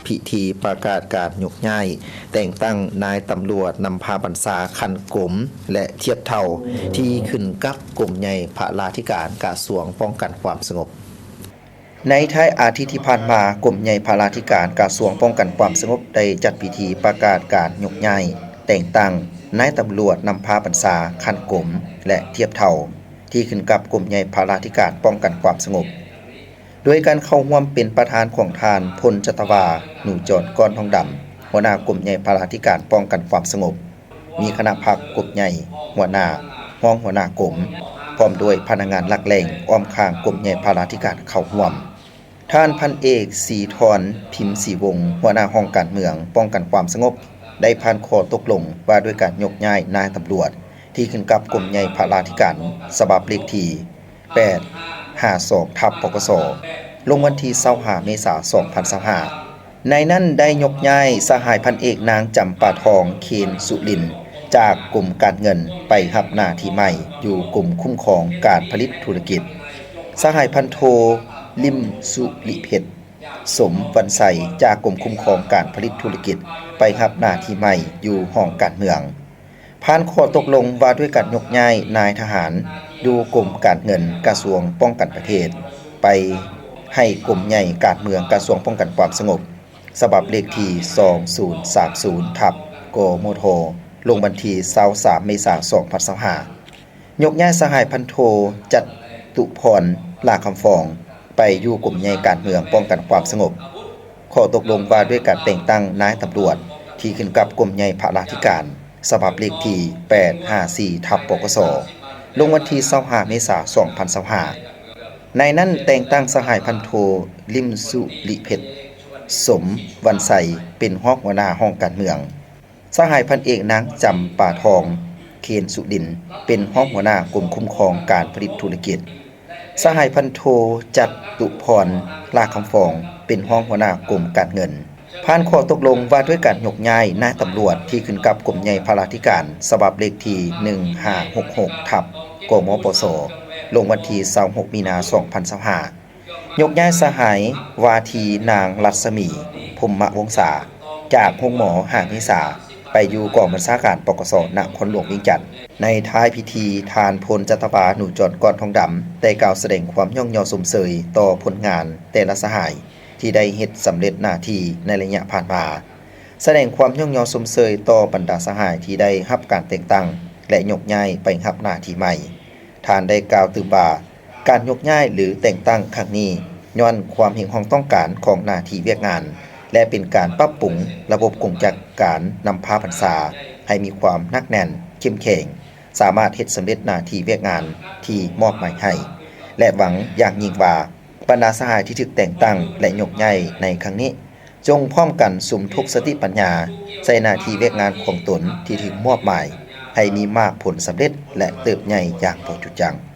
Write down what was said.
ພິທີປະກາດການຍົກຍ້າຍແຕ່ງຕັ້ງນາຍຕຳຫຼວດນຳພາບັນຊາຂັ້ນກົມ ແລະ ທຽບເທົ່າ ທີ່ຂຶ້ນກັບກົມໃຫຍ່ພະລາທິການກະຊວງປ້ອງກັນຄວາມສະຫງົບ. ໃນທ້າຍອາທິດທີ່ຜ່ານມາ, ກົມໃຫຍ່ພະລາທິການກະຊວງປ້ອງກັນຄວາມສະຫງົບ ໄດ້ຈັດພິທີປະກາດການຍົກຍ້າຍແຕ່ງຕັ້ງນາຍຕຳຫຼວດນຳພາບັນຊາຂັ້ນກົມ ແລະ ທຽບເທົ່າ ທີ່ຂຶ້ນກັບກົມໃຫຍ່ພະລາທິການປ້ອງກັນຄວາມສະຫງົບ. ໂດຍການເຂົ້າຮ່ວມເປັນປະທານຂອງທ່ານ ພົນຈັດຕະວາ ໜູຈອນ ກ້ອນທອງດຳ ຫົວໜ້າກົມໃຫຍ່ພະລາທິການປ້ອງກັນຄວາມສະຫງົບ, ມີຄະນະພັກກົມໃຫຍ່, ຫົວໜ້າ, ຮອງຫົວໜ້າກົມ, ພ້ອມດ້ວຍພະນັກງານຫຼັກແຫຼ່ງອ້ອມຂ້າງກົມໃຫຍ່ພະລາທິການເຂົ້າຮ່ວມ. ທ່ານພັນເອກ ສີທອນ ພິມສີວົງ ຫົວໜ້າຫ້ອງການເມືອງປ້ອງກັນຄວາມສະຫງົບ ໄດ້ຜ່ານຂໍ້ຕົກລົງວ່າດ້ວຍການຍົກຍ້າຍນາຍຕຳຫຼວດ ທີ່ຂຶ້ນກັບກົມໃຫຍ່ພະລາທິການ ສະບັບເລກທີ ແປດຫ້າສອງ ທັບ ປກສ ລົງວັນທີ ຊາວຫ້າ ເມສາ ສອງພັນຊາວຫ້າ. ໃນນັ້ນໄດ້ຍົກຍ້າຍສະຫາຍພັນເອກ ນາງ ຈຳປາທອງ ເຄນສຸລິນ ຈາກກົມການເງິນ ໄປຮັບໜ້າທີ່ໃໝ່ຢູ່ກົມຄຸ້ມຄອງການຜະລິດທຸລະກິດ, ສະຫາຍພັນໂທ ລິມສຸລິເພັດ ສົມວັນໄຊ ຈາກກົມຄຸ້ມຄອງການຜະລິດທຸລະກິດ ໄປຮັບໜ້າທີ່ໃໝ່ຢູ່ຫ້ອງການເມືອງ. ຜ່ານຂໍ້ຕົກລົງວ່າດ້ວຍການຍົກຍ້າຍນາຍທະຫານຢູ່ກົມການເງິນ ກະຊວງປ້ອງກັນປະເທດ ໄປໃຫ້ກົມໃຫຍ່ການເມືອງ ກະຊວງປ້ອງກັນຄວາມສະຫງົບ ສະບັບເລກທີ ສອງສູນສາມສູນ ທັບ ກມທ ລົງວັນທີ ຊາວສາມ ເມສາ ສອງພັນຊາວຫ້າ. ຍົກຍ້າຍສະຫາຍພັນໂທ ຈັດຕຸພອນ ຫຼ້າຄຳຟອງ ໄປຢູ່ກົມໃຫຍ່ການເມືອງປ້ອງກັນຄວາມສະຫງົບ. ຂໍ້ຕົກລົງວ່າດ້ວຍການແຕ່ງຕັ້ງນາຍຕຳຫຼວດທີ່ຂຶ້ນກັບກົມໃຫຍ່ພະລາທິການ ສະບັບເລກທີ ແປດຫ້າສີ່ ທັບ ປກສ ລົງວັນທີ ຊາວຫ້າ ເມສາ ສອງພັນຊາວຫ້າ. ໃນນັ້ນແຕ່ງຕັ້ງສະຫາຍພັນໂທ ລິມສຸລິເພັດ ສົມວັນໄຊ ເປັນຮອງຫົວໜ້າຫ້ອງການເມືອງ, ສະຫາຍພັນເອກ ນາງ ຈຳປາທອງ ເຄນສຸລິນ ເປັນຮອງຫົວໜ້າກົມຄຸ້ມຄອງການຜະລິດທຸລະກິດ, ສະຫາຍພັນໂທ ຈັດຕຸພອນ ຫຼ້າຄຳຟອງ ເປັນຮອງຫົວໜ້າກົມການເງິນ. ຜ່ານຂໍ້ຕົກລົງວ່າດ້ວຍການຍົກຍ້າຍນາຍຕຳຫຼວດທີ່ຂຶ້ນກັບກົມໃຫຍ່ພະລາທິການ ສະບັບເລກທີ ໜຶ່ງຫ້າຫົກຫົກ ທັບ ກມປສ ລົງວັນທີ ຊາວຫົກ ມີນາ ສອງພັນຊາວຫ້າ. ຍົກຍ້າຍສະຫາຍວ່າທີ່ນາງ ລັດສະໝີ ພົມມະວົງສາ ຈາກໂຮງໝໍຫ້າເມສາ ໄປຢູ່ກອງບັນຊາການ ປກສ ນະຄອນຫຼວງວຽງຈັນ. ໃນທ້າຍພິທີ, ທ່ານ ພົນຈັດຕະວາ ໜູຈອນ ກ້ອນທອງດຳ ໄດ້ກ່າວສະແດງຄວາມຍ້ອງຍໍຊົມເຊີຍຕໍ່ຜົນງານແຕ່ລະສະຫາຍທີ່ໄດ້ເຮັດສຳເລັດໜ້າທີ່ໃນໄລຍະຜ່ານມາ, ສະແດງຄວາມຍ້ອງຍໍຊົມເຊີຍຕໍ່ບັນດາສະຫາຍທີ່ໄດ້ຮັບການແຕ່ງຕັ້ງ ແລະ ຍົກຍ້າຍໄປຮັບໜ້າທີ່ໃໝ່. ທ່ານໄດ້ກ່າວຕື່ມວ່າ, ການຍົກຍ້າຍ ຫຼື ແຕ່ງຕັ້ງຄັ້ງນີ້ ຍ້ອນຄວາມຮຽກຮ້ອງຕ້ອງການຂອງໜ້າທີ່ວຽກງານ ແລະ ເປັນການປັບປຸງລະບົບກົງຈັກການນຳພາບັນຊາໃຫ້ມີຄວາມໜັກແໜ້ນ, ເຂັ້ມແຂງ, ສາມາດເຮັດສຳເລັດໜ້າທີ່ວຽກງານທີ່ມອບໝາຍໃຫ້ ແລະ ຫວັງຢ່າງຍິ່ງວ່າ ບັນດາສະຫາຍທີ່ຖືກແຕ່ງຕັ້ງ ແລະ ຍົກຍ້າຍໃນຄັ້ງນີ້ ຈົ່ງພ້ອມກັນສຸມທຸກສະຕິປັນຍາໃສ່ໜ້າທີ່ວຽກງານຂອງຕົນທີ່ຖືກມອບໝາຍ ໃຫ້ມີໝາກຜົນສຳເລັດ ແລະ ເຕີບໃຫຍ່ຢ່າງບໍ່ຢຸດຢັ້ງ.